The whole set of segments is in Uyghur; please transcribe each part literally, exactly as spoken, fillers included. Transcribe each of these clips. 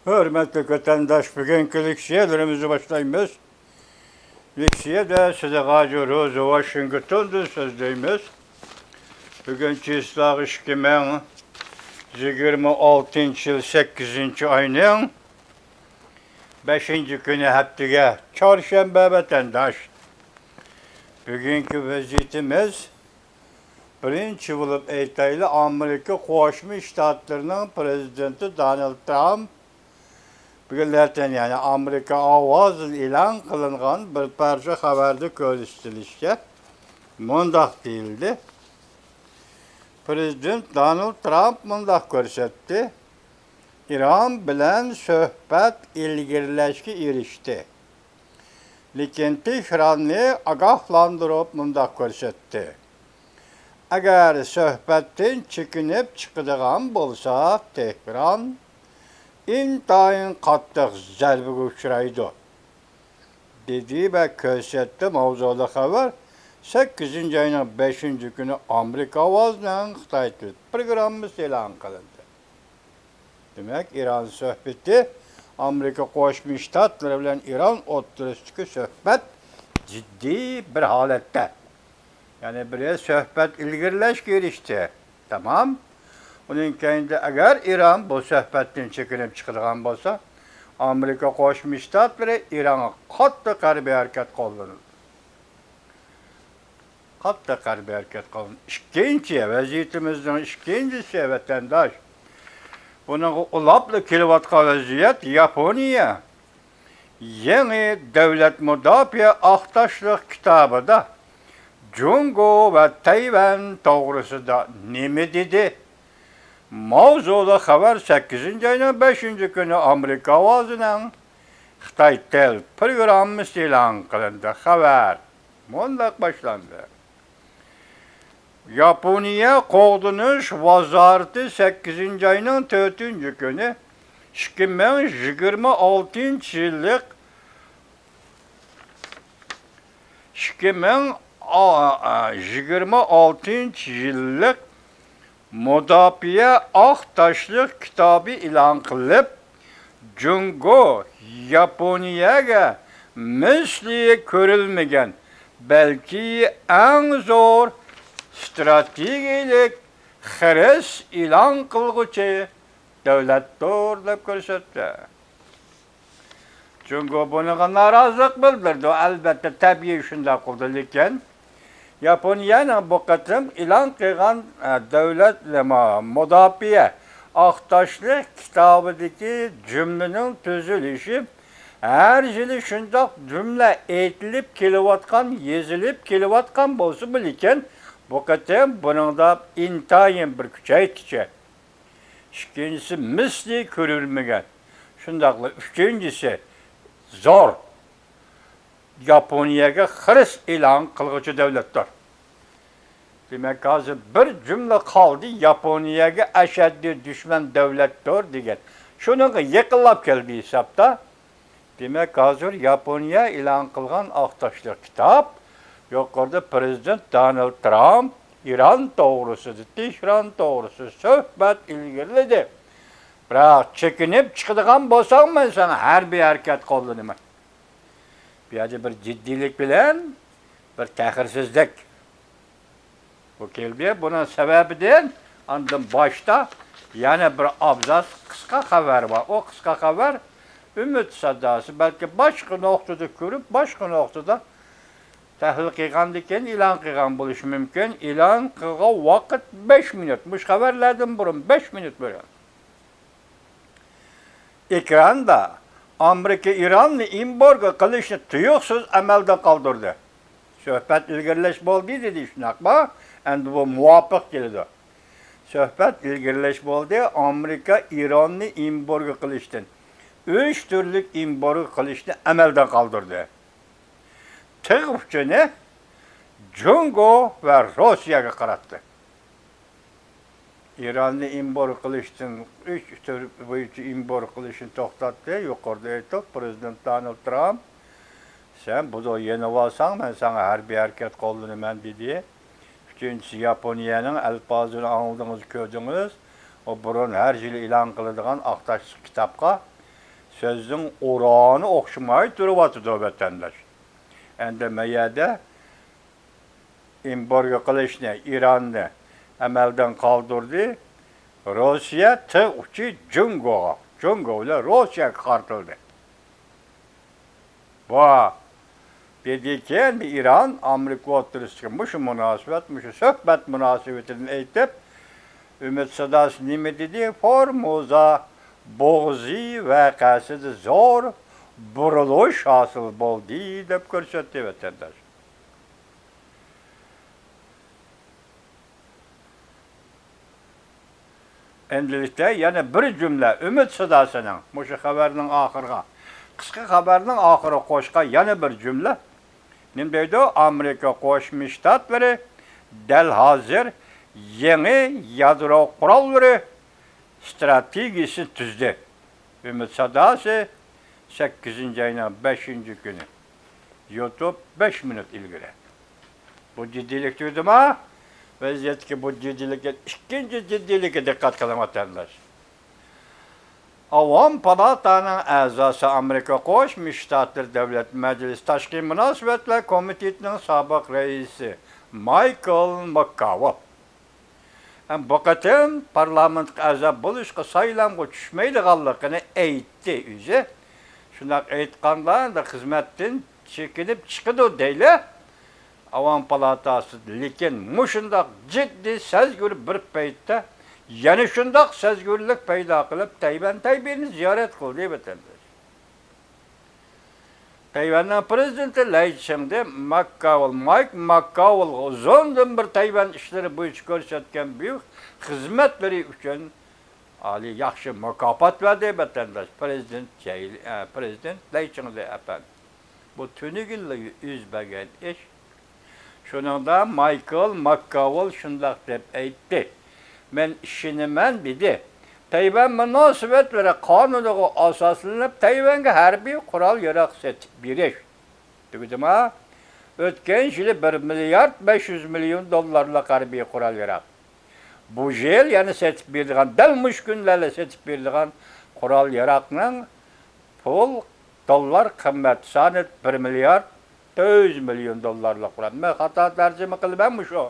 ھۆرمەتلىك ۋەتەنداش، بۈگۈنكى لېكسىيەلىرىمىزنى باشلايمىز. لېكسىيەدە سىزگە غاجۇ روزى ۋاشىنگتوندىن سۆزلەيمىز. بۈگۈن چىسلاغ ئىككى مىڭ يىگىرمە ئالتىنچى يىل سەككىزىنچى ئاينىڭ بەشىنچى كۈنى، ھەپتىگە، چارشەنبە ۋەتەنداش. بۈگۈنكى ۋەزىيىتىمىز، بىرىنچى بولۇپ ئېيتايلى، ئامېرىكا قوشما شتاتلىرىنىڭ پرېزىدېنتى دونالد ترامپ بۈگۈنلەردىن، يەنى ئامېرىكا ئاۋازىدىن ئېلان قىلىنغان بىر پارچە خەۋەردە كۆرسىتىلىشىچە مۇنداق دېيىلدى. پرېزىدېنت دونالد ترامپ مۇنداق كۆرسەتتى: ئىران بىلەن سۆھبەت ئىلگىرىلەشكە ئېرىشتى، لېكىن تېھراننى ئاگاھلاندۇرۇپ مۇنداق كۆرسەتتى: ئەگەر سۆھبەتتىن چېكىنىپ چىقىدىغان بولسا، تېھران ئىنتايىن قاتتىق زەربىگە ئۇچرايدۇ، دېدى ۋە كۆرسەتتى. ماۋزۇلۇق خەۋەر، سەككىزىنچى ئاينىڭ بەشىنچى كۈنى ئامېرىكا ئاۋازىنىڭ خىتاي تىل پروگراممىسى ئېلان قىلىندى. دېمەك، ئىران سۆھبىتى، ئامېرىكا قوشما شتاتلىرى بىلەن ئىران ئوتتۇرىسىدىكى سۆھبەت جىددىي بىر ھالەتتە. يەنى بىرى سۆھبەت ئىلگىرىلەشكە ئېرىشتى. تامام. ئۇنىڭ كەينىدە ئەگەر ئىران بۇ سۆھبەتتىن چېكىنىپ چىقىدىغان بولسا، ئامېرىكا قوشما شتاتلىرى ئىرانغا قاتتىق ھەربىي ھەرىكەت قوللىنىدۇ. قاتتىق ھەربىي ھەرىكەت قىلغان. ئىككىنچى، ۋەزىيىتىمىزنىڭ ئىككىنچىسى، ۋەتەنداش، بۇنىڭغا ئۇلاپلا كېلىۋاتقان ۋەزىيەت، ياپونىيە يېڭى دۆلەت مۇداپىئە ئاق تاشلىق كىتابىدا جۇڭگو ۋە تەيۋەن توغرىسىدا نېمە دېدى؟ ماۋزۇلۇق خەۋەر، سەككىزىنچى ئاينىڭ بەشىنچى كۈنى ئامېرىكا ئاۋازىنىڭ خىتاي تىل پروگراممىسى ئېلان قىلىندى. خەۋەر مۇنداق باشلاندى. ياپونىيە قوغدىنىش ۋازارىتى سەككىزىنچى ئاينىڭ تۆتىنچى كۈنى ئىككى مىڭ يىگىرمە ئالتىنچى يىللىق، ئىككى مىڭ يىگىرمە ئالتىنچى يىللىق مۇداپىئە ئاق تاشلىق كىتابى ئېلان قىلىپ، جۇڭگو ياپونىيەگە مىسلى كۆرۈلمىگەن، بەلكى ئەڭ زور ستراتېگىيەلىك خىرىس ئېلان قىلغۇچى دۆلەتتۇر، دەپ كۆرسەتتى. جۇڭگو بۇنىڭغا نارازىلىق بىلدۈرىدۇ. ئەلۋەتتە، تەبىئىي شۇنداق قىلىدۇ. لېكىن ياپونىيەنىڭ بۇ قېتىم ئېلان قىلغان، ئە، دۆلەت نېمە، مۇداپىئە ئاق تاشلىق كىتابىدىكى جۈملىنىڭ تۈزۈلۈشى ھەر يىلى شۇنداق جۈملە ئېيتىلىپ كېلىۋاتقان، يېزىلىپ كېلىۋاتقان بولسىمۇ، لېكىن بۇ قېتىم بۇنىڭدا ئىنتايىن بىر كۈچەيتكۈچى. ئىككىنچىسى، مىسلى كۆرۈلمىگەن. شۇنداقلا ئۈچىنچىسى، زور. ياپونىيەگە خىرىس ئېلان قىلغۇچى دۆلەتتۇر. دېمەك، ھازىر بىر جۈملە قالدى، ياپونىيەگە ئەشەددىي دۈشمەن دۆلەتتۇر دېگەن. شۇنىڭغا يېقىنلاپ كەلدى ھېسابتا. دېمەك، ھازىر ياپونىيە ئېلان قىلغان ئاق تاشلىق كىتاب، يۇقىرىدا پرېزىدېنت دونالد ترامپ ئىران توغرىسىدا، تېھران توغرىسىدا سۆھبەت ئىلگىرىلىدى. بىراق، چېكىنىپ چىقىدىغان بولساڭ، مەن ساڭا ھەربىي ھەرىكەت قوللىنىمەن. بۇ يەردە بىر جىددىيلىك بىلەن بىر تەخىرسىزلىك. بۇ كەلدى. بۇنىڭ سەۋەبىدىن ئاندىن باشتا يەنە بىر ئابزاس قىسقا خەۋەر بار. ئۇ قىسقا خەۋەر ئۈمىد ساداسى، بەلكى باشقا نۇقتىدا كۆرۈپ، باشقا نۇقتىدا تەھلىل قىلغاندىن كېيىن ئېلان قىلغان بولۇشى مۇمكىن. ئېلان قىلغان ۋاقىت بەش مىنۇت. مۇشۇ خەۋەرلەردىن بۇرۇن بەش مىنۇت بۇرۇن. ئېكراندا ئامېرىكا ئىراننى ئېمبارگو قىلىشنى تۇيۇقسىز ئەمەلدىن قالدۇردى. سۆھبەت ئىلگىرىلەش بولدى دېدى، شۇنداقمۇ؟ ئەمدى بۇ مۇۋاپىق كېلىدۇ. سۆھبەت ئىلگىرىلەش بولدى، ئامېرىكا ئىراننى ئېمبارگو قىلىشتىن، ئۈچ تۈرلۈك ئېمبارگو قىلىشنى ئەمەلدىن قالدۇردى. تىغ ئۇچىنى جۇڭگو ۋە روسىيەگە قاراتتى. ئىراننى ئېمبارگو قىلىشتىن، ئۈچ تۈر بويىچە ئېمبارگو قىلىشنى توختاتتى. يۇقىرىدا ئېيتتۇق، پرېزىدېنت دونالد ترامپ، سەن بۇدا يېنىۋالساڭ، مەن ساڭا ھەربىي ھەرىكەت قوللىنىمەن، دېدى. ئۈچىنچىسى، ياپونىيەنىڭ ئەلپازىنى ئاڭلىدىڭىز، كۆردىڭىز. ئۇ بۇرۇن ھەر يىلى ئېلان قىلىدىغان ئاق تاشلىق كىتابقا سۆزنىڭ ئورانى ئوخشىماي تۇرۇۋاتىدۇ، ۋەتەنداش. ئەمدى ما يەردە ئېمبارگو قىلىشنى، ئىراننى ئەمەلدىن قالدۇردى. روسىيە تىغ ئۇچى جۇڭگوغا، جۇڭگو بىلەن روسىيەگە قارىتىلدى. بۇ، دېدىكى، ئىران ئامېرىكا ئوتتۇرىسىدىكى مۇشۇ مۇناسىۋەت، مۇشۇ سۆھبەت مۇناسىۋىتىدىن ئېيتىپ، ئۈمىد ساداسى نېمە دېدى؟ فورموزا بوغۇزى ۋەقەسىدە زور بۇرۇلۇش ھاسىل بولدى، دەپ كۆرسەتتى، ۋەتەنداش. ئەمدىلىكتە يەنە بىر جۈملە ئۈمىد ساداسىنىڭ مۇشۇ خەۋەرنىڭ ئاخىرىغا، قىسقا خەۋەرنىڭ ئاخىرىغا قوشقان يەنە بىر جۈملە. نېمە دەيدۇ؟ ئامېرىكا قوشما شتاتلىرى دەل ھازىر يېڭى يادرو قوراللىرى ستراتېگىيىسىنى تۈزدى. ئۈمىد ساداسى، سەككىزىنچى ئاينىڭ بەشىنچى كۈنى. يۇتۇپ بەش مىنۇت ئىلگىرى. بۇ جىددىيلىك تۈگىدىما؟ ۋەزىيەتتىكى بۇ جىددىيلىككە ئىككىنچى جىددىيلىككە دىققەت قىلىڭ، ۋەتەنداش. ئاۋام پالاتانىڭ ئەزاسى، ئامېرىكا قوشما شتاتلىرى دۆلەت مەجلىسى تاشقى مۇناسىۋەتلەر كومىتېتىنىڭ سابىق رەئىسى مايكل ماككاۋېل ھەم بۇ قېتىم پارلامېنتقا ئەزا بولۇشقا سايلامغا چۈشمەيدىغانلىقىنى ئېيتتى ئۆزى. شۇنداق ئېيتقاندا، ئەمدى خىزمەتتىن چېكىنىپ چىقىدۇ دەيلى ئاۋام پالاتاسى. لېكىن مۇشۇنداق جىددىي سەزگۈر بىر پەيتتە يەنە شۇنداق سەزگۈرلۈك پەيدا قىلىپ، تەيۋەن تەيبېينى زىيارەت قىلدى، ۋەتەنداش. تەيۋەننىڭ پىرېزىدېنتى لەي چىڭدې ماككاۋېل، مايك ماككاۋېلغا ئۇزۇندىن بېرى تەيۋەن ئىشلىرى بويىچە كۆرسەتكەن بۈيۈك خىزمەتلىرى ئۈچۈن ئالىي ياخشى مۇكاپات بەردى، ۋەتەنداش. پىرېزىدېنت جەي-، ئە، پىرېزىدېنت لەي چىڭدې ئەپەندى. بۇ تۈنۈگۈنلا يۈز بەرگەن ئىش. شۇنىڭدا مايكل ماككاۋېل شۇنداق دەپ ئېيتتى، مەن ئىشىنىمەن، دېدى، تەيۋەن مۇناسىۋەتلىرى قانۇنىغا ئاساسلىنىپ، تەيۋەنگە ھەربىي قورال-ياراغ سېتىپ بېرىش، تۈگىدىما؟ ئۆتكەن يىلى بىر مىليارد بەش يۈز مىليون دوللارلىق ھەربىي قورال-ياراغ. بۇ يىل يەنە سېتىپ بېرىدىغان، دەل مۇشۇ كۈنلەردە سېتىپ بېرىدىغان قورال-ياراغنىڭ پۇل، دوللار قىممەت سانى بىر مىليارد تۆت يۈز مىليون دوللارلىق بولىدۇ. مەن خاتا تەرجىمە قىلىمەنمۇ شۇ؟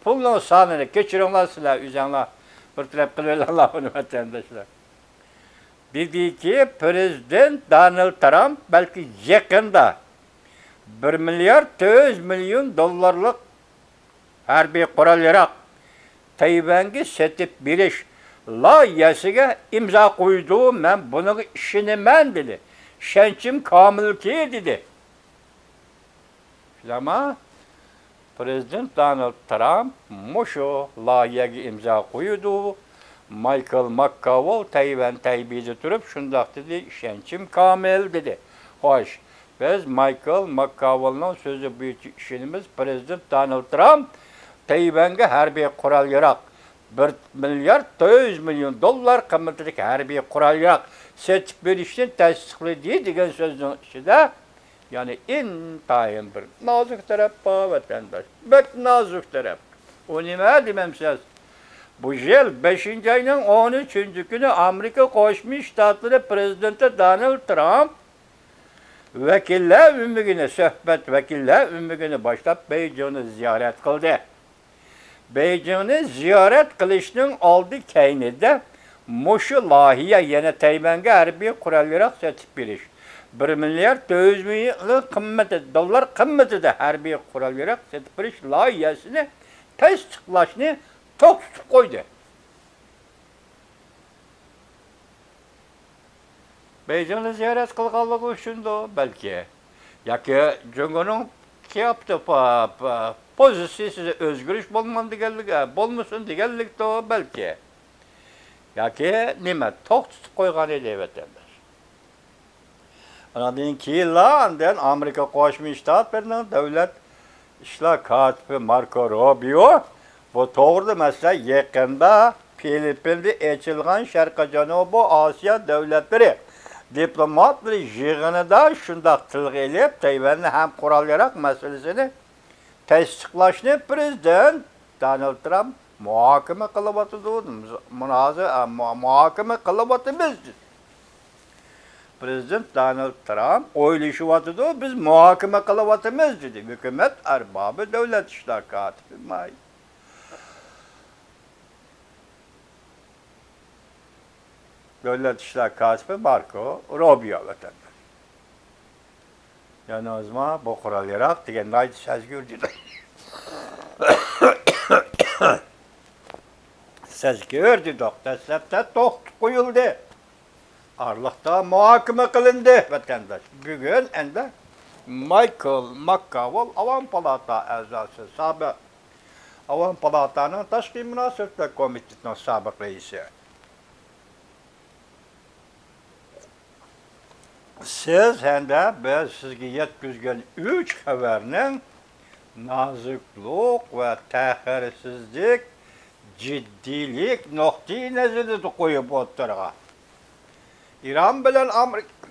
پۇلنىڭ سانىنى كەچۈرۈڭلار، سىلەر ئۆزۈڭلار بىر تەرەپ قىلىۋېلىڭلار بۇنى، ۋەتەنداشلار. دېدىكى، پىرېزىدېنت دونالد ترامپ بەلكى يېقىندا بىر مىليارد تۆت يۈز مىليون دوللارلىق ھەربىي قورال-ياراغ تەيۋەنگە سېتىپ بېرىش لايىھەسىگە ئىمزا قويىدۇ، مەن بۇنىڭغا ئىشىنىمەن، دېدى. ئىشەنچىم كامىلكى، دېدى. بىلەما، پىرېزىدېنت دونالد ترامپ مۇشۇ لايىھەگە ئىمزا قويىدۇ. مايكل ماككاۋېل تەيۋەن تەيبېيدا تۇرۇپ شۇنداق دېدى، ئىشەنچىم كامىل، دېدى. خوش، بىز مايكل ماككاۋېلنىڭ سۆزى بويىچە ئىشىنىمىز، پىرېزىدېنت دونالد ترامپ تەيۋەنگە ھەربىي قورال-ياراغ، بىر مىليارد تۆت يۈز مىليون دوللار قىممىتىدىكى ھەربىي قورال-ياراغ سېتىپ بېرىشنى تەستىقلىدى دېگەن سۆزنىڭ ئىچىدە يەنە ئىنتايىن بىر نازۇك تەرەپ بار، ۋەتەنداش. بەك نازۇك تەرەپ. ئۇ نېمە دېمەمسىز؟ بۇ يىل بەشىنچى ئاينىڭ ئون ئۈچىنچى كۈنى ئامېرىكا قوشما شتاتلىرى پىرېزىدېنتى دونالد ترامپ ۋەكىللەر ئۆمىكىنى، سۆھبەت ۋەكىللەر ئۆمىكىنى باشلاپ بېيجىڭنى زىيارەت قىلدى. بېيجىڭنى زىيارەت قىلىشنىڭ ئالدى كەينىدە مۇشۇ لايىھە، يەنى تەيۋەنگە ھەربىي قورال-ياراغ سېتىپ بېرىش، بىر مىليارد تۆت يۈز مىليون قىممىتى، دوللار قىممىتىدە ھەربىي قورال-ياراغ سېتىپ بېرىش لايىھەسىنى تەستىقلاشنى توختىتىپ قويدى. بېيجىڭنى زىيارەت قىلغانلىقى ئۈچۈندۇ، بەلكى. ياكى جۇڭگونىڭ قىياپىتى، پا-، پا-، پوزىتسىيىسىدە ئۆزگىرىش بولمىغان دېگەنلىك، ئە، بولمىسۇن دېگەنلىكتۇ، بەلكى. ياكى نېمە، توختىتىپ قويغان ئىدى، ۋەتەنداش. ئاندىن كېيىنلا، ئاندىن ئامېرىكا قوشما شتاتلىرىنىڭ دۆلەت ئىشلار كاتىپى ماركو روبىيو بۇ توغرىدا، مەسىلەن، يېقىندا فىلىپپىندا ئېچىلغان شەرقىي جەنۇبىي ئاسىيا دۆلەتلىرى دىپلوماتلىرى يىغىنىدا شۇنداق تىلغا ئېلىپ، تەيۋەننى ھەم قورال-ياراغ مەسىلىسىنى تەستىقلاشنى پىرېزىدېنت دونالد ترامپ مۇھاكىمە قىلىۋاتىدۇ، مۇنازىرە، مۇ-، مۇھاكىمە قىلىۋاتىمىز. پرېزىدېنت دونالد ترامپ ئويلىشىۋاتىدۇ، بىز مۇھاكىمە قىلىۋاتىمىز، دېدى ھۆكۈمەت ئەربابى، دۆلەت ئىشلار كاتىپى ماي. دۆلەت ئىشلار كاتىپى ماركو روبىيو ۋەتەنداش. يەنە ئۆزىمۇ بۇ قورال ياراق دېگەندە ئايدى سەزگۈر دېدى. سەزگۈر دېدۇق. دەسلەپتە توختىتىپ قويۇلدى. ئارىلىقتا مۇھاكىمە قىلىندى، ۋەتەنداش. بۈگۈن ئەندى مايكل ماككاۋول، ئاۋام پالاتا ئەزاسى، سابىق ئاۋام پالاتانىڭ تاشقى مۇناسىۋەتلەر كومىتېتىنىڭ سابىق رەئىسى. سىز ھەمدە بىز سىزگە يەتكۈزگەن ئۈچ خەۋەرنىڭ نازۇكلۇق ۋە تەخىرسىزلىك، جىددىيلىك نۇقتىئى نەزىرىدە قويۇپ ئوتتۇرىغا. ئىران بىلەن ئامېرىكا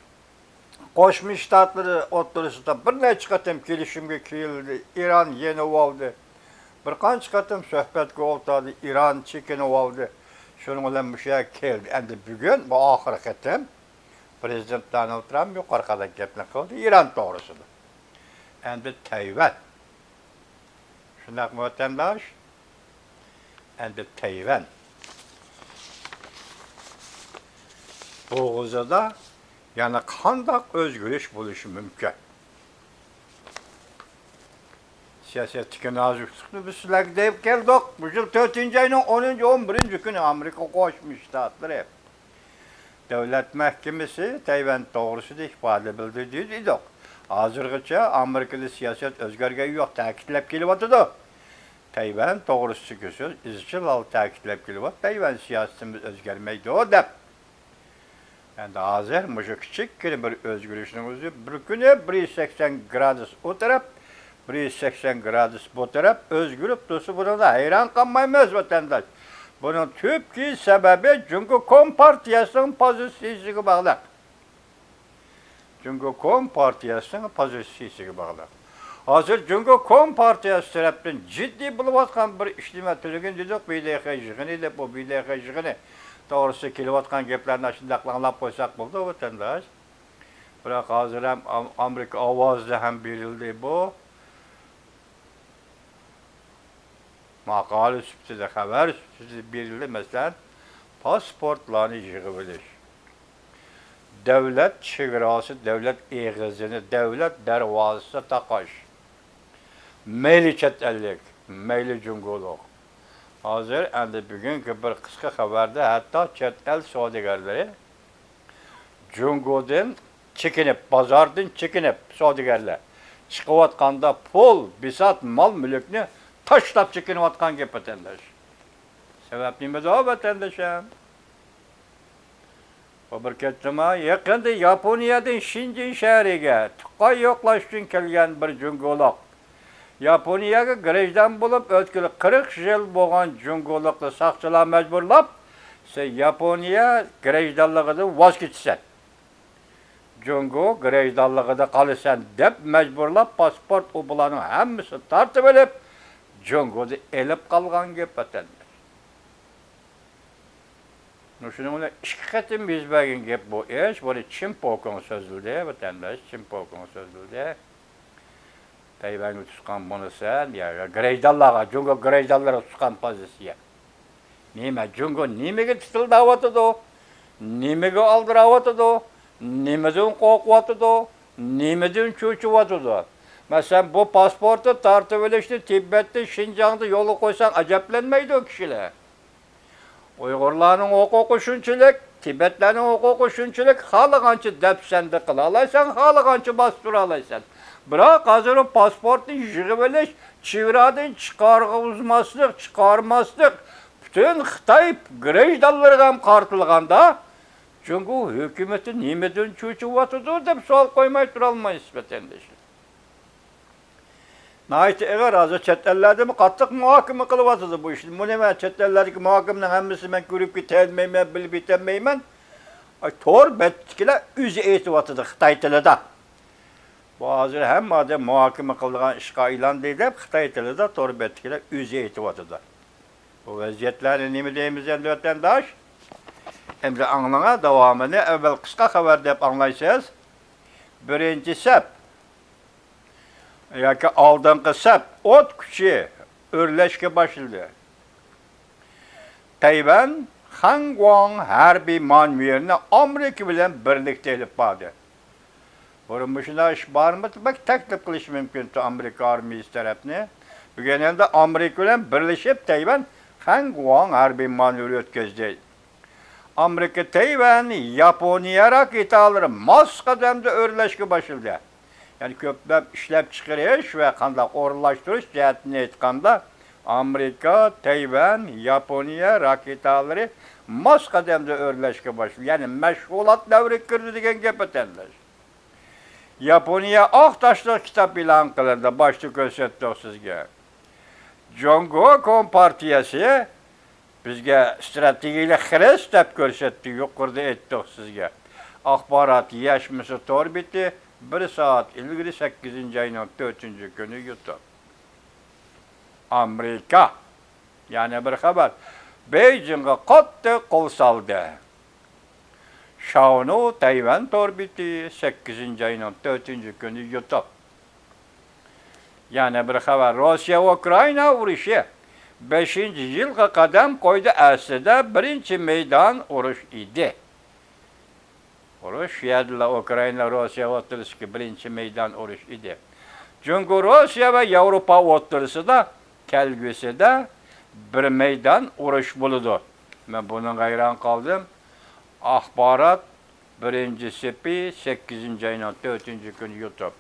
قوشما شتاتلىرى ئوتتۇرىسىدا بىر نەچچە قېتىم كېلىشىمگە كېلىندى، ئىران يېنىۋالدى. بىر قانچە قېتىم سۆھبەتكە ئولتۇردى، ئىران چېكىنىۋالدى. شۇنىڭ بىلەن مۇشۇ يەرگە كەلدى. ئەمدى بۈگۈن بۇ ئاخىرقى قېتىم پرېزىدېنت دونالد ترامپ يۇقىرىقىدەك گەپنى قىلدى ئىران توغرىسىدا. ئەمدى تەيۋەن. شۇنداقمۇ، ۋەتەنداش؟ ئەمدى تەيۋەن بوغۇزىدا يەنە قانداق ئۆزگىرىش بولۇشى مۇمكىن؟ سىياسەتتىكى نازۇكلۇقنى بىز سىلەرگە دەپ كەلدۇق. بۇ يىل تۆتىنچى ئاينىڭ ئونىنچى، ئون بىرىنچى كۈنى ئامېرىكا قوشما شتاتلىرى دۆلەت مەھكىمىسى تەيۋەن توغرىسىدا ئىپادە بىلدۈردى دېدۇق. ھازىرغىچە ئامېرىكىدا سىياسەت ئۆزگەرگەن يوق، تەكىتلەپ كېلىۋاتىدۇ. تەيۋەن توغرىسىدىكى سۆز ئىزچىل ھالدا تەكىتلەپ كېلىۋاتىدۇ، تەيۋەن سىياسىتىمىز ئۆزگەرمەيدۇ دەپ. ئەمدى ھازىر مۇشۇ كىچىككىنە بىر ئۆزگىرىشنىڭ ئۆزى بىر كۈنى بىر يۈز سەكسەن گرادۇس ئۇ تەرەپ، بىر يۈز سەكسەن گرادۇس بۇ تەرەپ ئۆزگىرىپ تۇرسا، بۇنىڭدا ھەيران قالمايمىز، ۋەتەنداش. بۇنىڭ تۈپكى سەۋەبى جۇڭگو كومپارتىيەسىنىڭ پوزىتسىيىسىگە باغلىق. جۇڭگو كومپارتىيەسىنىڭ پوزىتسىيىسىگە باغلىق. ھازىر جۇڭگو كومپارتىيەسى تەرەپتىن جىددىي بولۇۋاتقان بىر ئىشلىمە تۈنۈگۈن دېدۇق، ب د ق يىغىنى دەپ، بۇ ب د ق يىغىنى توغرىسىدا كېلىۋاتقان گەپلەرنى ئاشۇنداقلا ئاڭلاپ قويساق بولىدۇ، ۋەتەنداش. بىراق ھازىر ھەم ئام-، ئامېرىكا ئاۋازىدا ھەم بېرىلدى بۇ. ماقالە سۈپىتىدە، خەۋەر سۈپىتىدە بېرىلدى، مەسىلەن، پاسپورتلارنى يىغىۋېلىش، دۆلەت چېگراسى، دۆلەت ئېغىزىنى، دۆلەت دەرۋازىسىنى تاقاش، مەيلى چەت ئەللىك، مەيلى جۇڭگولۇق. ھازىر ئەمدى بۈگۈنكى بىر قىسقا خەۋەردە ھەتتا چەت ئەل سودىگەرلىرى جۇڭگودىن چېكىنىپ، بازاردىن چېكىنىپ، سودىگەرلەر چىقىۋاتقاندا پۇل، بىسات، مال-مۈلۈكنى تاشلاپ چېكىنىۋاتقان گەپ، ۋەتەنداش. سەۋەب نېمىدۇ، ۋەتەنداشىم؟ بۇ بىر كەتتىما، يېقىندا ياپونىيەدىن شېنجېن شەھىرىگە تۇغقان يوقلاش ئۈچۈن كەلگەن بىر جۇڭگولۇق ياپونىيەگە گىرىژدان بولۇپ ئۆتكىلى قىرىق يىل بولغان جۇڭگولۇقنى ساقچىلار مەجبۇرلاپ، سەن ياپونىيە گىرىژدانلىقىدىن ۋاز كېچىسەن، جۇڭگو گىرىژدانلىقىدا قالىسەن دەپ مەجبۇرلاپ، پاسپورت ئۇ بۇلارنىڭ ھەممىسىنى تارتىۋېلىپ، جۇڭگودا ئېلىپ قالغان گەپ، ۋەتەنداش. مۇشۇنىڭ بىلەن ئىككى قېتىم يۈز بەرگەن گەپ بۇ ئىش. بۇنى چىن پوكۇڭ سۆزلىدى، ۋەتەنداش، چىن پوكۇڭ سۆزلىدى. تەيۋەنگە تۇتقان بولىسەن، يا، يا گىرىژدانلارغا، جۇڭگو گىرىژدانلىرىغا تۇتقان پوزىتسىيە. نېمە، جۇڭگو نېمىگە تىتىلداۋاتىدۇ؟ نېمىگە ئالدىراۋاتىدۇ؟ نېمىدىن قورقۇۋاتىدۇ؟ نېمىدىن چۆچۈۋاتىدۇ؟ مەسىلەن، بۇ پاسپورتنى تارتىۋېلىشنى تىبەتتىن شىنجاڭدا يولغا قويساڭ، ئەجەبلەنمەيدۇ كىشىلەر. ئۇيغۇرلارنىڭ ھوقۇقى شۇنچىلىك، تىبەتلەرنىڭ ھوقۇقى شۇنچىلىك، خالىغانچە دەپسەندە قىلالايسەن، خالىغانچە باستۇرالايسەن. بىراق ھازىر ئۇ پاسپورتنى يىغىۋېلىش، چېگرادىن چىقارغۇزماسلىق، چىقارماسلىق، پۈتۈن خىتاي گىرىژدانلىرىغا ھەم قارىتىلغاندا، جۇڭگو ھۆكۈمىتى نېمىدىن چۆچۈۋاتىدۇ دەپ سوئال قويماي تۇرالمايسىز، ۋەتەنداشلار. ناھايىتى ئېغىر، ھازىر چەت ئەللەردىمۇ قاتتىق مۇھاكىمە قىلىۋاتىدۇ بۇ ئىشنى. بۇنى مەن چەت ئەللەردىكى مۇھاكىمىنىڭ ھەممىسىنى مەن كۆرۈپ كېتەلمەيمەن، بىلىپ يېتەلمەيمەن. ئاي، تور بەتتىكىلەر ئۆزى ئېيتىۋاتىدۇ خىتاي تىلىدا. بۇ ھازىر ھەممە ئادەم مۇھاكىمە قىلىدىغان ئىشقا ئايلاندى دەپ خىتاي تىلىدا تور بەتتىكىلەر ئۆزى ئېيتىۋاتىدۇ. بۇ ۋەزىيەتلەرنى نېمە دەيمىز ئەمدى، ۋەتەنداش؟ ئەمدى ئاڭلىڭا داۋامىنى، ئەۋۋەل قىسقا خەۋەر دەپ ئاڭلايسىز. بىرىنچى سەپ ياكى ئالدىنقى سەپ ئوت كۈچى ئۆرلەشكە باشلىدى. تەيۋەن خەنگۇاڭ ھەربىي مانېۋىرىنى ئامېرىكا بىلەن بىرلىكتە ئېلىپ باردى. بۇرۇن مۇشۇنداق ئىش بارمىدى؟ بەك تەكلىپ قىلىش مۇمكىنتى ئامېرىكا ئارمىيىسى تەرەپنى. بۈگۈن ئەمدى ئامېرىكا بىلەن بىرلىشىپ تەيۋەن خەنگۇاڭ ھەربىي مانېۋىرى ئۆتكۈزدى. ئامېرىكا تەيۋەن ياپونىيە راكېتالىرى ماس قەدەمدە ئۆرلەشكە باشلىدى. يەنى كۆپلەپ ئىشلەپچىقىرىش ۋە قانداق ئورۇنلاشتۇرۇش جەھەتتىن ئېيتقاندا، ئامېرىكا، تەيۋەن، ياپونىيە راكېتالىرى ماس قەدەمدە ئۆرلەشكە باشلىدى. يەنى مەشغۇلات دەۋرىگە كىردى دېگەن گەپ، ۋەتەنداش. ياپونىيە ئاق تاشلىق كىتاب ئېلان قىلىندى، باشتا كۆرسەتتۇق سىزگە. جۇڭگو كومپارتىيەسى بىزگە ئىستراتېگىيەلىك خىرىس دەپ كۆرسەتتى، يۇقىرىدا ئېيتتۇق سىزگە. ئاخبارات يەشمىسى تور بېتى بىر سائەت ئىلگىرى، سەككىزىنچى ئاينىڭ تۆتىنچى كۈنى يۇتۇپ. ئامېرىكا، يەنە بىر خەۋەر، بېيجىڭغا قاتتىق قول سالدى. شاۋنۇ تەيۋەن تور بېتى، سەككىزىنچى ئاينىڭ تۆتىنچى كۈنى يۇتۇپ. يەنە بىر خەۋەر، روسىيە ئۇكرائىنا ئۇرۇشى بەشىنچى يىلغا قەدەم قويدى، ئەسلىدە بىرىنچى مەيدان ئۇرۇش ئىدى. ئۇرۇش شۇ يەردىلا ئۇكرائىنا، روسىيە ئوتتۇرىسىدىكى بىرىنچى مەيدان ئۇرۇش ئىدى. جۇڭگو، روسىيە ۋە ياۋروپا ئوتتۇرىسىدا كەلگۈسىدە بىر مەيدان ئۇرۇش بولىدۇ. مەن بۇنىڭغا ھەيران قالدىم. ئاخبارات بىرىنچى سېپى، سەككىزىنچى ئاينىڭ تۆتىنچى كۈنى يۇتۇپ.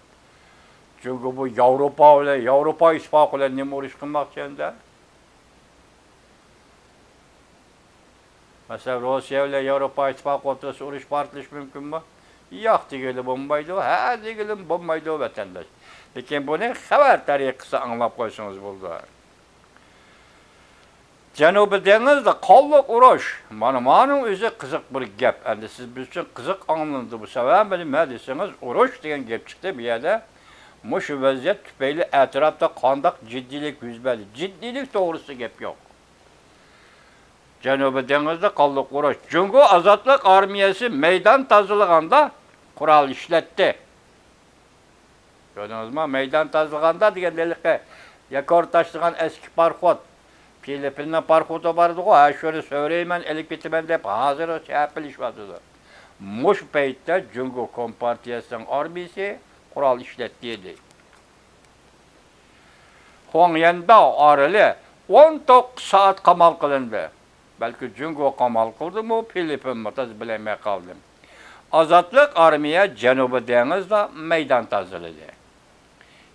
جۇڭگو بۇ ياۋروپا بىلەن، ياۋروپا ئىتتىپاقى بىلەن نېمە ئۇرۇش قىلماقچى ئەمدى؟ مەسىلەن، روسىيە بىلەن ياۋروپا ئىتتىپاقى ئوتتۇرىسىدا ئۇرۇش پارتلىشىشى مۇمكىنمۇ؟ ياق دېگىلى بولمايدۇ، ھە دېگىلىمۇ بولمايدۇ، ۋەتەنداش. لېكىن بۇنى خەۋەر تەرىقىسىدە ئاڭلاپ قويسىڭىز بولىدۇ. جەنۇبىي دېڭىزدا قانلىق ئۇرۇش. مانا، مانىڭ ئۆزى قىزىق بىر گەپ. ئەمدى سىز بىز ئۈچۈن قىزىق ئاڭلىنىدۇ بۇ سەۋەب نېمە دېسىڭىز، ئۇرۇش دېگەن گەپ چىقتى بۇ يەردە. مۇشۇ ۋەزىيەت تۈپەيلى ئەتراپتا قانداق جىددىيلىك يۈز بەردى؟ جىددىيلىك توغرىسىدا گەپ يوق. جەنۇبىي دېڭىزدا قانلىق ئۇرۇش. جۇڭگو ئازادلىق ئارمىيەسى مەيدان تازىلىغاندا قورال ئىشلەتتى. كۆردىڭىزمۇ؟ مەيدان تازىلىغاندا دېگەندە ھېلىقى ياكار تاشلىغان ئەسكى پاراخوت، فىلىپپىننىڭ پاراخوتى بار ئىدىغۇ، ھە، شۇنى سۆرەيمەن، ئېلىپ كېتىمەن دەپ ھازىر چەپلىشىۋاتىدۇ. مۇشۇ پەيتتە جۇڭگو كومپارتىيەسىنىڭ ئارمىيىسى قورال ئىشلەتتى دەيدۇ. خۇاڭيەنداۋ ئارىلى ئون توققۇز سائەت قامال قىلىندى. بەلكى جۇڭگو قامال قىلدىمۇ، فىلىپپىنمۇ، تازا بىلەلمەي قالدىم. ئازادلىق ئارمىيە جەنۇبىي دېڭىزدا مەيدان تازىلىدى.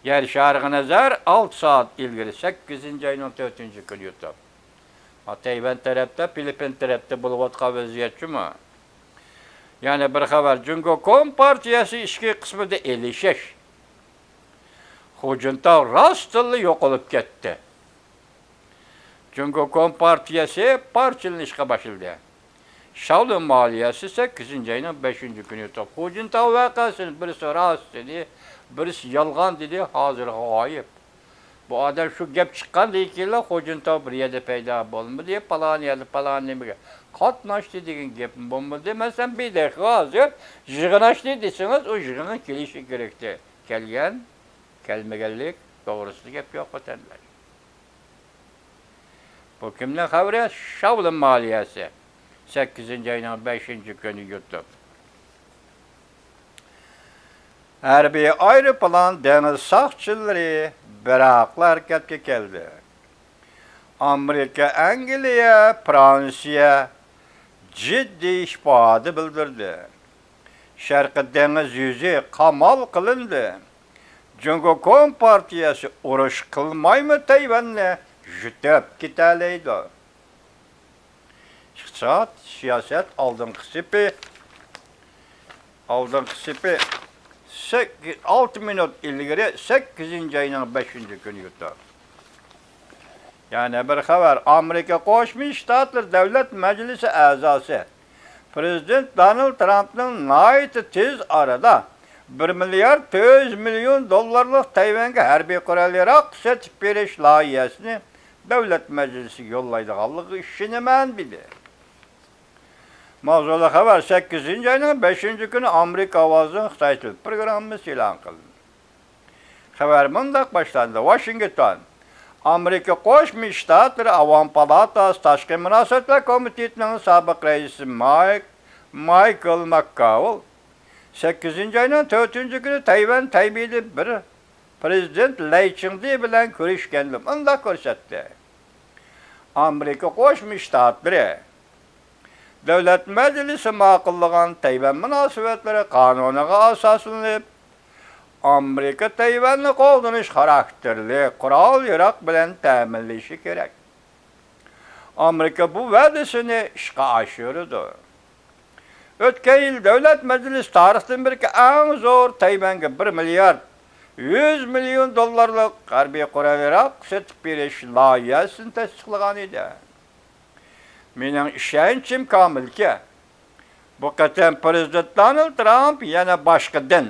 يەر شارىغا نەزەر ئالتە سائەت ئىلگىرى، سەككىزىنچى ئاينىڭ تۆتىنچى كۈنى يۇتۇپ. ھا، تەيۋەن تەرەپتە، فىلىپپىن تەرەپتە بولۇۋاتقان ۋەزىيەت شۇمۇ. يەنە بىر خەۋەر، جۇڭگو كومپارتىيەسى ئىچكى قىسمىدا ئېلىشىش. خۇجىنتاۋ راستتىنلا يوقىلىپ كەتتى. جۇڭگو كومپارتىيەسى پارچىلىنىشقا باشلىدى. شاۋلىن مالىيەسى سەككىزىنچى ئاينىڭ بەشىنچى كۈنى يۇتۇپ. خۇجىنتاۋ ۋەقەسىنى بىرسى راست دېدى، بىرسى يالغان دېدى، ھازىرغا غايىب. بۇ ئادەم شۇ گەپ چىققاندىن كېيىنلا خۇجىنتاۋ بىر يەردە پەيدا بولمىدى، پالان يەردە پالان نېمىگە قاتناشتى دېگەن گەپمۇ بولمىدى. مەسىلەن، بىدەخ ھازىر يىغىن ئاچتى دېسىڭىز، ئۇ يىغىنغا كېلىشى كېرەكتى. كەلگەن، كەلمىگەنلىك توغرىسىدا گەپ يوق، ۋەتەنداش. بۇ كىمنىڭ خەۋىرى؟ شاۋلىن مالىيەسى. سەككىزىنچى ئاينىڭ بەشىنچى كۈنى يۇتۇپ. ھەربىي ئايروپىلان دېڭىز ساقچىلىرى بىراقلا ھەرىكەتكە كەلدى. ئامېرىكا، ئەنگلىيە، فرانسىيە جىددىي ئىپادە بىلدۈردى. شەرقىي دېڭىز يۈزى قامال قىلىندى. جۇڭگو كومپارتىيەسى ئۇرۇش قىلمايمۇ تەيۋەننى يۇتۇپ كېتەلەيدۇ. ئىقتىساد، سىياسەت ئالدىنقى سېپى، ئالدىنقى سېپى سەككىز، ئالتە مىنۇت ئىلگىرى، سەككىزىنچى ئاينىڭ بەشىنچى كۈنى يۇتۇپ. يەنە بىر خەۋەر، ئامېرىكا قوشما شتاتلىرى دۆلەت مەجلىسى ئەزاسى، پرېزىدېنت دونالد ترامپنىڭ ناھايىتى تېز ئارىدا بىر مىليارد تۆت يۈز مىليون دوللارلىق تەيۋەنگە ھەربىي قورال-ياراغ سېتىپ بېرىش لايىھەسىنى دۆلەت مەجلىسىگە يوللايدىغانلىقىغا ئىشىنىمەن، دېدى. ماۋزۇلۇق خەۋەر، سەككىزىنچى ئاينىڭ بەشىنچى كۈنى ئامېرىكا ئاۋازىنىڭ خىتاي تىل پروگراممىسى ئېلان قىلىندى. خەۋەر مۇنداق باشلاندى، ۋاشىنگتون. ئامېرىكا قوشما شتاتلىرى ئاۋام پالاتاسى تاشقى مۇناسىۋەتلەر كومىتېتىنىڭ سابىق رەئىسى مايك، مايكل ماككاۋېل سەككىزىنچى ئاينىڭ تۆتىنچى كۈنى تەيۋەن تەيبېيدە بىر پرېزىدېنت لەي چىڭدې بىلەن كۆرۈشكەندە مۇنداق كۆرسەتتى. ئامېرىكا قوشما شتاتلىرى دۆلەت مەجلىسى ماقۇللىغان تەيۋەن مۇناسىۋەتلىرى قانۇنىغا ئاساسلىنىپ، ئامېرىكا تەيۋەننى قوغدىنىش خاراكتېرلىك قورال-ياراغ بىلەن تەمىنلىشى كېرەك. ئامېرىكا بۇ ۋەدىسىنى ئىشقا ئاشۇرىدۇ. ئۆتكەن يىل دۆلەت مەجلىسى تارىختىن بېرىكى ئەڭ زور تەيۋەنگە بىر مىليارد يۈز مىليون دوللارلىق ھەربىي قورال-ياراغ سېتىپ بېرىش لايىھەسىنى تەستىقلىغان ئىدى. مېنىڭ ئىشەنچىم كامىلكى، بۇ قېتىم پرېزىدېنت دونالد ترامپ يەنە باشقىدىن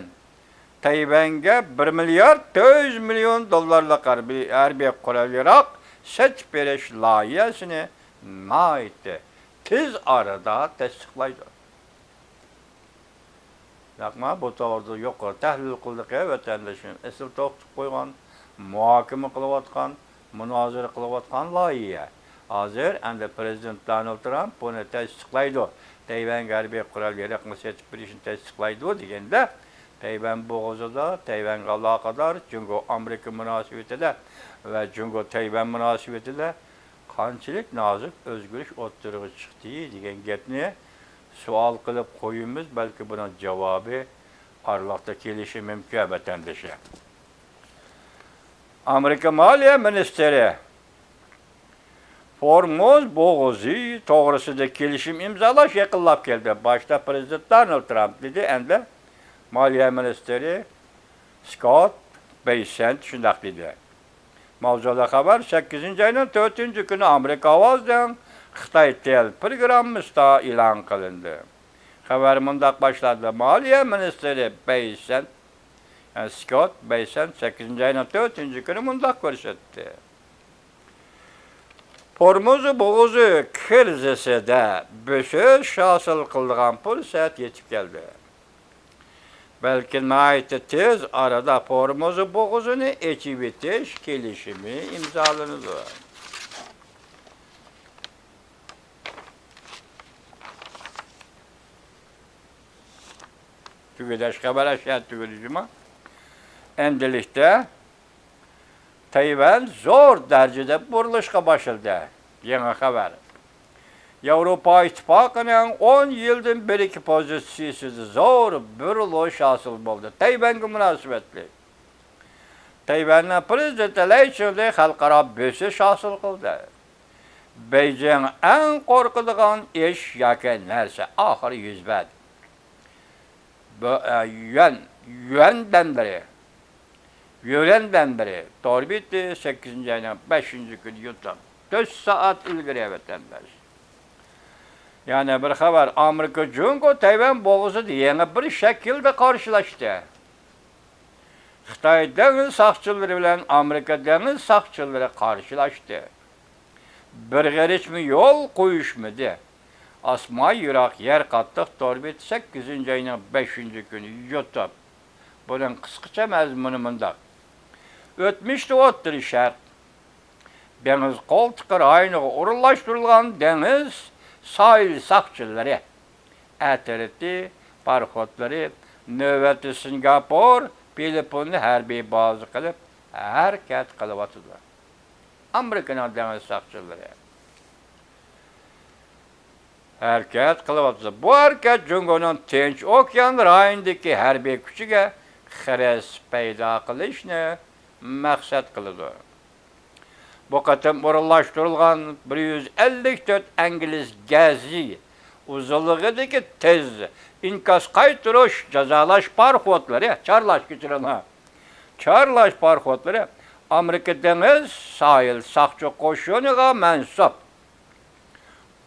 تەيۋەنگە بىر مىليارد تۆت يۈز مىليون دوللارلىق ھەربىي، ھەربىي قورال-ياراغ سېتىپ بېرىش لايىھەسىنى ناھايىتى تېز ئارىدا تەستىقلايدۇ. ياق، مانا بۇ توغرىدا يۇقىرى تەھلىل قىلدۇق ۋەتەندىشىم. ئېسىل توختىتىپ قويغان، مۇھاكىمە قىلىۋاتقان، مۇنازىرە قىلىۋاتقان لايىھە. ھازىر ئەمدى پرېزىدېنت دونالد ترامپ بۇنى تەستىقلايدۇ. تەيۋەنگە ھەربىي قورال-ياراغنى سېتىپ بېرىشنى تەستىقلايدۇ دېگەندە، تەيۋەن بوغۇزىدا، تەيۋەنگە ئالاقىدار جۇڭگو-ئامېرىكا مۇناسىۋىتىدە ۋە جۇڭگو-تەيۋەن مۇناسىۋىتىدە قانچىلىك نازۇك ئۆزگىرىش ئوتتۇرىغا چىقتى دېگەن گەپنى سوئال قىلىپ قويىمىز، بەلكى بۇنىڭ جاۋابى ئارىلىقتا كېلىشى مۇمكىن، ۋەتەندىشى. ئامېرىكا مالىيە مىنىستىرى فورموز بوغۇزى توغرىسىدا كېلىشىم ئىمزالاش يېقىنلاپ كەلدى. باشتا پرېزىدېنت دونالد ترامپ دېدى، ئەمدى مالىيە مىنىستىرى سكوت بېيسېنت شۇنداق دېدى. ماۋزۇلۇق خەۋەر، سەككىزىنچى ئاينىڭ تۆتىنچى كۈنى ئامېرىكا ئاۋازىنىڭ خىتاي تېل پروگراممىسىدا ئېلان قىلىندى. خەۋەر مۇنداق باشلاندى، مالىيە مىنىستىرى بېيسېنت، يەنى سكوت بېيسېنت سەككىزىنچى ئاينىڭ تۆتىنچى كۈنى مۇنداق كۆرسەتتى. فورموز بوغۇزى كىرىزىسىدە بۆسۈش ھاسىل قىلىدىغان پۇرسەت يېتىپ كەلدى. بەلكى ناھايىتى تېز ئارىدا فورموز بوغۇزىنى ئېچىۋېتىش كېلىشىمى ئىمزالىنىدۇ. تۈگىدەش خەۋەر ئاشۇ يەردە تۈگىدى جۇما. ئەمدىلىكتە تەيۋەن زور دەرىجىدە بۇرۇلۇشقا باشلىدى. يېڭى خەۋەر. ياۋروپا ئىتتىپاقىنىڭ ئون يىلدىن بېرىكى پوزىتسىيىسىدە زور بۇرۇلۇش ھاسىل بولدى. تەيۋەنگە مۇناسىۋەتلىك. تەيۋەننىڭ پرېزىدېنتى لەي چىڭدې خەلقئارا بۆسۈش ھاسىل قىلدى. بېيجىڭ ئەڭ قورقىدىغان ئىش ياكى نەرسە ئاخىرى يۈز بەردى. بۆ-، ئە، يۈەن، يۈەن بەندىرى، يۈەن بەندىرى تور بېتى سەككىزىنچى ئاينىڭ بەشىنچى كۈنى يۇتۇپ، تۆت سائەت ئىلگىرى، ۋەتەنداش. يەنە بىر خەۋەر، ئامېرىكا جۇڭگو تەيۋەن بوغۇزىدا يېڭى بىر شەكىلدە قارشىلاشتى. خىتاي دېڭىز ساقچىلىرى بىلەن ئامېرىكا دېڭىز ساقچىلىرى قارشىلاشتى. بىر غېرىچمۇ يول قويۇشمىدى. ئاسما يىراق يەر قاتتىق تور بېتى سەككىزىنچى ئاينىڭ بەشىنچى كۈنى يۇتۇپ، بۇنىڭ قىسقىچە مەزمۇنى مۇنداق. ئۆتمۈشتە ئوتتۇرا شەرق دېڭىز قولتۇقى رايونىغا ئورۇنلاشتۇرۇلغان دېڭىز ساھىل ساقچىلىرى ئەترىتى پاراخوتلىرى نۆۋەتتە سىنگاپور، فىلىپپىننى ھەربىي بازا قىلىپ ھەرىكەت قىلىۋاتىدۇ. ئامېرىكىنىڭ دېڭىز ساقچىلىرى ھەرىكەت قىلىۋاتىدۇ. بۇ ھەرىكەت جۇڭگونىڭ تىنچ ئوكيان رايونىدىكى ھەربىي كۈچىگە خىرىس پەيدا قىلىشنى مەقسەت قىلىدۇ. بۇ قېتىم ئورۇنلاشتۇرۇلغان بىر يۈز ئەللىك تۆت ئىنگلىز گەزى ئۇزۇنلۇقىدىكى تېز ئىنكاس قايتۇرۇش جازالاش پاراخوتلىرى، چارلاش، كەچۈرۈڭلار، چارلاش پاراخوتلىرى ئامېرىكا دېڭىز ساھىل ساقچى قوشۇنىغا مەنسۇپ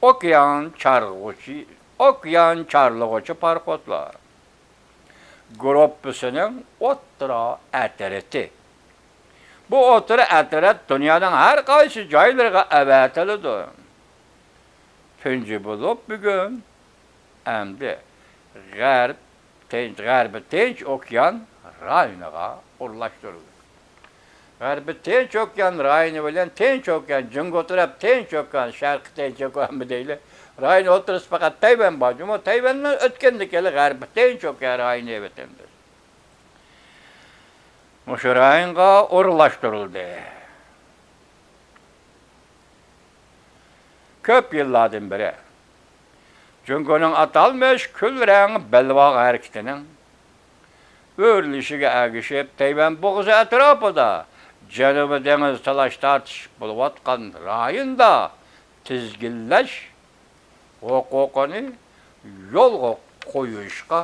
ئوكيان چارلىغۇچى، ئوكيان چارلىغۇچى پاراخوتلار گۇرۇپپىسىنىڭ ئوتتۇرا ئەترىتى. بۇ ئوتتۇرا ئەترەت دۇنيانىڭ ھەر قايسى جايلىرىغا ئەۋەتىلىدۇ. تۇنجى بولۇپ بۈگۈن ئەمدى غەرب تىنچ، غەربىي تىنچ ئوكيان رايونىغا ئورۇنلاشتۇرۇلدى. غەربىي تىنچ ئوكيان رايونى بىلەن تىنچ ئوكيان، جۇڭگو تەرەپ تىنچ ئوكيان، شەرقىي تىنچ ئوكيان دەيلى، رايون ئوتتۇرىسى پەقەت تەيۋەن بار. جۇمۇ تەيۋەننىڭ ئۆتكەندىكى غەربىي تىنچ ئوكيان رايونى ۋەتەندىشى. مۇشۇ رايونغا ئورۇنلاشتۇرۇلدى. كۆپ يىللاردىن بېرى جۇڭگونىڭ ئاتالمىش كۈل رەڭ بەلباغ ھەرىكىتىنىڭ ئۆرلىشىگە ئەگىشىپ، تەيۋەن بوغۇزى ئەتراپىدا جەنۇبىي دېڭىز تالاش-تارتىش بولۇۋاتقان رايوندا تىزگىنلەش ھوقۇقىنى يولغا قويۇشقا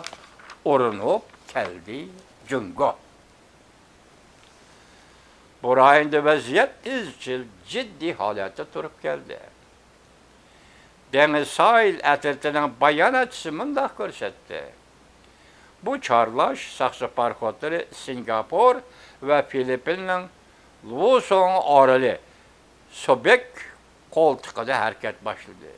ئۇرۇنۇپ كەلدى جۇڭگو. بۇ رايوندا ۋەزىيەت ئىزچىل جىددىي ھالەتتە تۇرۇپ كەلدى. دېڭىز ساھىل ئەترىتىنىڭ باياناتچىسى مۇنداق كۆرسەتتى: بۇ چارلاش ساقچى پاراخوتلىرى سىنگاپور ۋە فىلىپپىننىڭ لۇسۇڭ ئارىلى سۇبېك قولتۇقىدا ھەرىكەت باشلىدى.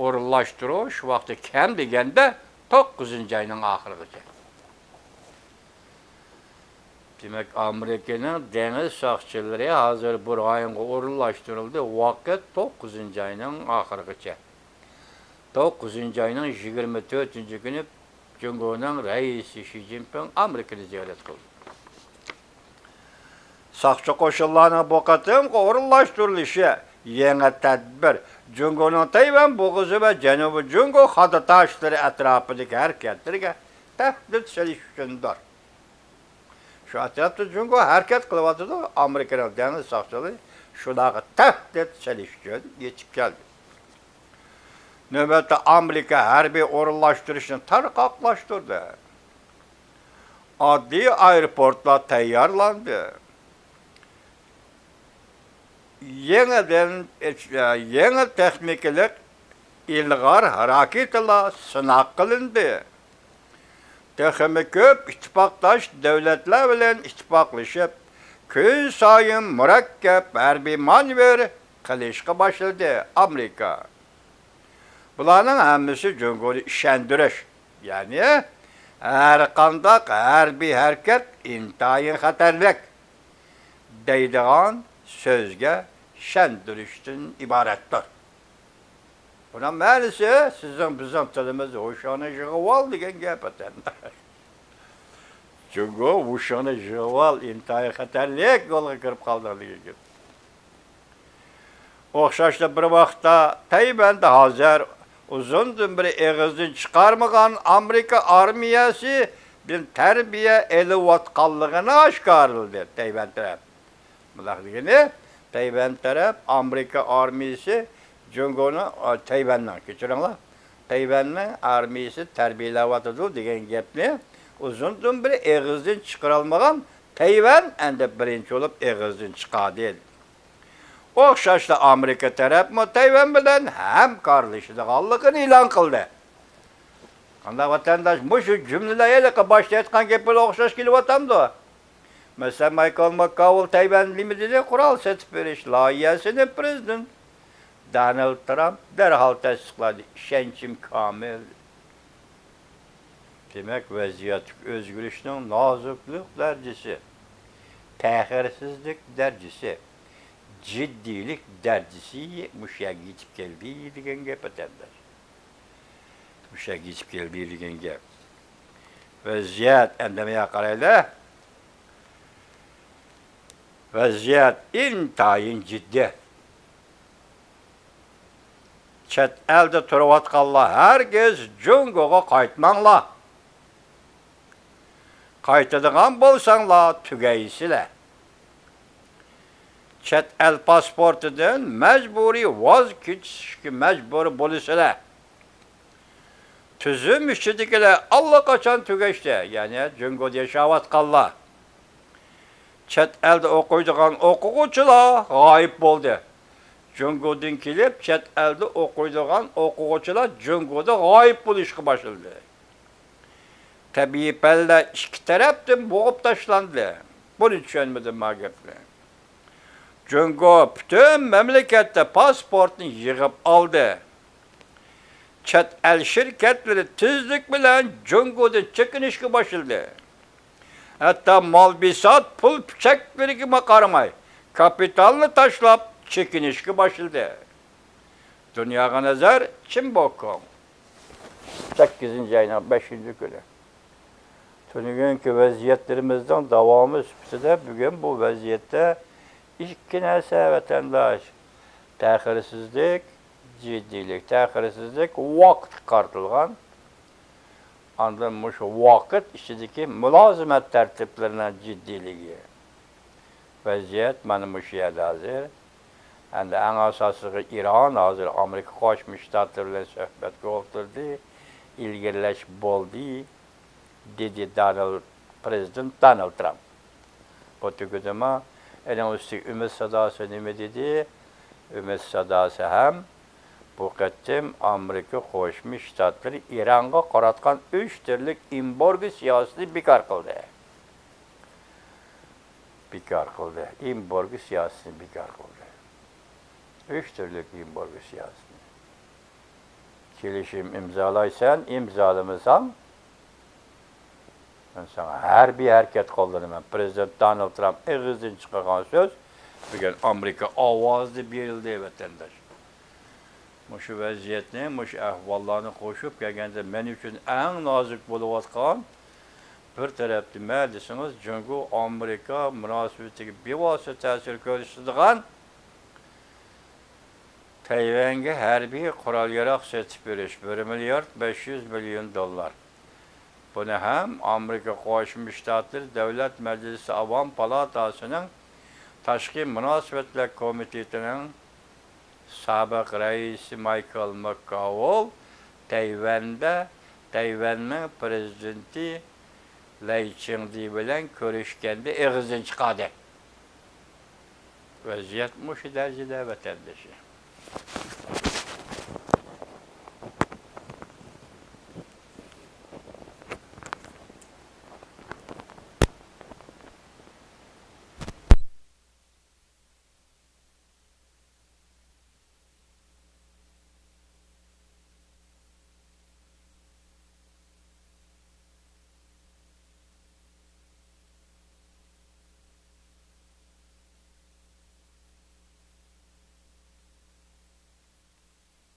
ئورۇنلاشتۇرۇش ۋاقتى كەم دېگەندە توققۇزىنچى ئاينىڭ ئاخىرىغىچە. دېمەك، ئامېرىكىنىڭ دېڭىز ساقچىلىرى ھازىر بۇ رايونغا ئورۇنلاشتۇرۇلدى، ۋاقىت توققۇزىنچى ئاينىڭ ئاخىرىغىچە. توققۇزىنچى ئاينىڭ يىگىرمە تۆتىنچى كۈنى جۇڭگونىڭ رەئىسى شى جىنپىڭ ئامېرىكىنى زىيارەت قىلدى. ساقچى قوشۇنلارنىڭ بۇ قېتىمقى ئورۇنلاشتۇرۇلۇشى يېڭى تەدبىر جۇڭگونىڭ تەيۋەن بوغۇزى ۋە جەنۇبىي جۇڭگو خادا تاشلىرى ئەتراپىدىكى ھەرىكەتلىرىگە تەھدىت سېلىش ئۈچۈندۇر. شۇ ئەتراپتا جۇڭگو ھەرىكەت قىلىۋاتىدۇ، ئامېرىكىنىڭ دېڭىز ساقچىلىرى شۇلارغا تەھدىت سېلىش ئۈچۈن يېتىپ كەلدى. نۆۋەتتە ئامېرىكا ھەربىي ئورۇنلاشتۇرۇشنى تارقاقلاشتۇردى. ئاددىي ئايروپورتلار تەييارلاندى. يېڭىدىن، يېڭى تېخنىكىلىق ئىلغار راكېتىلار سىناق قىلىندى. تېخىمۇ كۆپ ئىتتىپاقداش دۆلەتلەر بىلەن ئىتتىپاقلىشىپ، كۈنسايىن مۇرەككەپ ھەربىي مانېۋىر قىلىشقا باشلىدى ئامېرىكا. بۇلارنىڭ ھەممىسى جۇڭگونى ئىشەندۈرۈش، يەنى ھەرقانداق ھەربىي ھەرىكەت ئىنتايىن خەتەرلىك دەيدىغان سۆزگە ئىشەندۈرۈشتىن ئىبارەتتۇر. بۇنىڭ مەنىسى سىزنىڭ بىزنىڭ تىلىمىزدا ھوشۇڭنى يىغىۋال دېگەن گەپ ئەتەندە. جۇڭگو، ھوشۇڭنى يىغىۋال، ئىنتايىن خەتەرلىك يولغا كىرىپ قالدىڭ دېگەن گەپ. ئوخشاشلا بىر ۋاقىتتا تەيۋەندە ھازىر ئۇزۇندىن بېرى ئېغىزدىن چىقارمىغان ئامېرىكا ئارمىيەسىدىن تەربىيە ئېلىۋاتقانلىقىنى ئاشكارىلىدى تەيۋەن تەرەپ. مۇنداق دېگىنى، تەيۋەن تەرەپ ئامېرىكا ئارمىيىسى جۇڭگونىڭ، ئا، تەيۋەننىڭ، كەچۈرۈڭلار، تەيۋەننىڭ ئارمىيىسى تەربىيەلەۋاتىدۇ دېگەن گەپنى ئۇزۇندىن بېرى ئېغىزدىن چىقىرالمىغان تەيۋەن ئەمدى بىرىنچى بولۇپ ئېغىزدىن چىقاردى. ئوخشاشلا ئامېرىكا تەرەپمۇ تەيۋەن بىلەن ھەمكارلىشىدىغانلىقىنى ئېلان قىلدى. قانداق ۋەتەنداش، مۇشۇ جۈملىلەر ھېلىقى باشتا ئېيتقان گەپ بىلەن ئوخشاش كېلىۋاتامدۇ؟ مەسىلەن، مايكل ماككاۋىل تەيۋەن لىمىتىدە قورال سېتىپ بېرىش لايىھەسىنى پىرېزىدېنت دونالد ترامپ دەرھال تەستىقلادى، ئىشەنچىم كامىل. دېمەك، ۋەزىيەتتىكى ئۆزگىرىشنىڭ نازۇكلۇق دەرىجىسى، تەخىرسىزلىك دەرىجىسى، جىددىيلىك دەرىجىسى مۇشۇ يەرگە يېتىپ كەلدى دېگەن گەپ، ۋەتەنداش. مۇشۇ يەرگە يېتىپ كەلدى دېگەن گەپ. ۋەزىيەت، ئەمدى مانا قارايلى. ۋەزىيەت ئىنتايىن جىددىي. چەت ئەلدە تۇرۇۋاتقانلار ھەرگىز جۇڭگوغا قايتماڭلار. قايتىدىغان بولساڭلار تۈگەيسىلەر. چەت ئەل پاسپورتىدىن مەجبۇرىي ۋاز كېچىشكە مەجبۇر بولىسىلەر. تۈزۈم ئىچىدىكىلەر ئاللىقاچان تۈگەشتى، يەنى جۇڭگودا ياشاۋاتقانلار. چەت ئەلدە ئوقۇيدىغان ئوقۇغۇچىلار غايىب بولدى. جۇڭگودىن كېلىپ، چەت ئەلدە ئوقۇيدىغان ئوقۇغۇچىلار جۇڭگودا غايىب بولۇشقا باشلىدى. تەبىئىي پەنلەر ئىككى تەرەپتىن بوغۇپ تاشلاندى. بۇنى چۈشەنمىدىم ما گەپنى. جۇڭگو پۈتۈن مەملىكەتتە پاسپورتنى يىغىپ ئالدى. چەت ئەل شىركەتلىرى تېزلىك بىلەن جۇڭگودىن چېكىنىشكە باشلىدى. ھەتتا مال-بىسات، پۇل چەكلىرىگىمۇ قارىماي، كاپىتالنى تاشلاپ چېكىنىشكە باشلىدى. دۇنياغا نەزەر، چىن بوكۇڭ. سەككىزىنچى ئاينىڭ بەشىنچى كۈنى. تۈنۈگۈنكى ۋەزىيەتلىرىمىزنىڭ داۋامى سۈپىتىدە بۈگۈن بۇ ۋەزىيەتتە ئىككى نەرسە، ۋەتەنداش. تەخىرسىزلىك، جىددىيلىك. تەخىرسىزلىك ۋاقىتقا قارىتىلغان. ئاندىن مۇشۇ ۋاقىت ئىچىدىكى مۇلازىمەت تەرتىپلىرىنىڭ جىددىيلىكى. ۋەزىيەت مانا مۇشۇ يەردە ھازىر. ئەمدى ئەڭ ئاساسلىقى ئىران ھازىر ئامېرىكا قوشما شتاتلىرى بىلەن سۆھبەتكە ئولتۇردى، ئىلگىرىلەش بولدى، دېدى دونالد، پرېزىدېنت دونالد ترامپ. بۇ تۈگىدىمۇ؟ ئېنىڭ ئۈستىگە ئۈمىد ساداسى نېمە دېدى؟ ئۈمىد ساداسى ھەم بۇ قېتىم ئامېرىكا قوشما شتاتلىرى ئىرانغا قاراتقان ئۈچ تۈرلۈك ئېمبارگو سىياسىتىنى بىكار قىلدى. بىكار قىلدى. ئېمبارگو سىياسىتىنى بىكار قىلدى. ئۈچ تۈرلۈك ئېمبارگو سىياسىتىنى. كېلىشىم ئىمزالايسەن، ئىمزالىمىساڭ، مەن ساڭا ھەربىي ھەرىكەت قوللىنىمەن. پرېزىدېنت دونالد ترامپ ئېغىزدىن چىقارغان سۆز بۈگۈن ئامېرىكا ئاۋازىدا بېرىلدى، ۋەتەنداش. مۇشۇ ۋەزىيەتنى، مۇشۇ ئەھۋاللارنى قوشۇپ كەلگەندە، مەن ئۈچۈن ئەڭ نازۇك بولۇۋاتقان بىر تەرەپتە نېمە دېسىڭىز، جۇڭگو ئامېرىكا مۇناسىۋىتىگە بىۋاسىتە تەسىر كۆرسىتىدىغان تەيۋەنگە ھەربىي قورال-ياراغ سېتىپ بېرىش، بىر مىليارد بەش يۈز مىليون دوللار. بۇنى ھەم ئامېرىكا قوشما شتاتلىرى دۆلەت مەجلىسى ئاۋام پالاتاسىنىڭ تاشقى مۇناسىۋەتلەر كومىتېتىنىڭ سابىق رەئىسى مايكل ماككاۋول تەيۋەندە تەيۋەننىڭ پرېزىدېنتى لەي چىڭدې بىلەن كۆرۈشكەندە ئېغىزدىن چىقاردى. ۋەزىيەت مۇشۇ دەرىجىدە، ۋەتەندىشى.